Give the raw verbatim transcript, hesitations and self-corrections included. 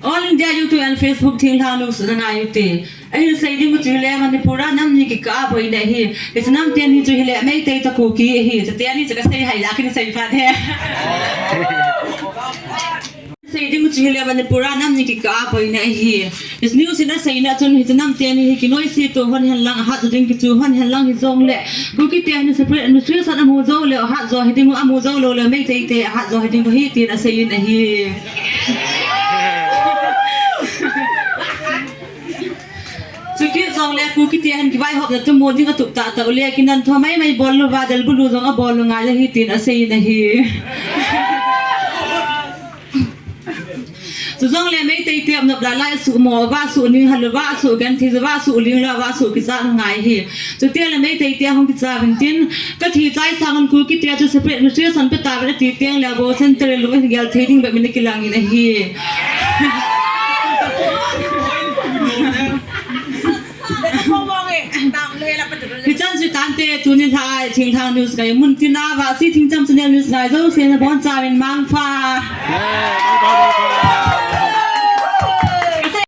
All India YouTube and Facebook thinglhang news na ngai u te. Ahin sei ding u chu hile Manipur a nam ni kikah a boina ahi. Hiche nam teni chu hile Meitei toh Kuki ahi. Chuteni chu kasei hai la kin sei phat e. Sei ding u chu hile Manipur a nam ni kikah a boina ahi. Hiche news in asei na chun hiche nam teni hi kinoise to hon hen lang, ahat jo ding kichu hon hen lang, hijongle Kuki te hin separate administration amu jou le ahat jo hiding u, amu jou lou le Meitei te ahat jo hiding u ahi tin asei in ahi. Chukit jongle Kuki te hin kivaihopna tumu ding atup tahtah u le kinan tho maimai bol louva delbulu jong abol lou ngai ahi tin asei in ahi. Chujongle Meitei te umnop lailai asuh mo uva, asuh ning hal uva, asuh genthei uva, asuh ling lou uva, asuh kichat ngai ahi. Chutengle Meitei te ahung kichat uvin tin, kathi chai sangun Kuki te chu separate administration pe tauvin ati tengle bou central lung ahin gel thei ding bep in akilang in ahi. Hichan chu tante, tuni lha a thinglhang news ngai mun tina Vahsi Thingcham channel news ngai jouse nabonchauvin mangpha.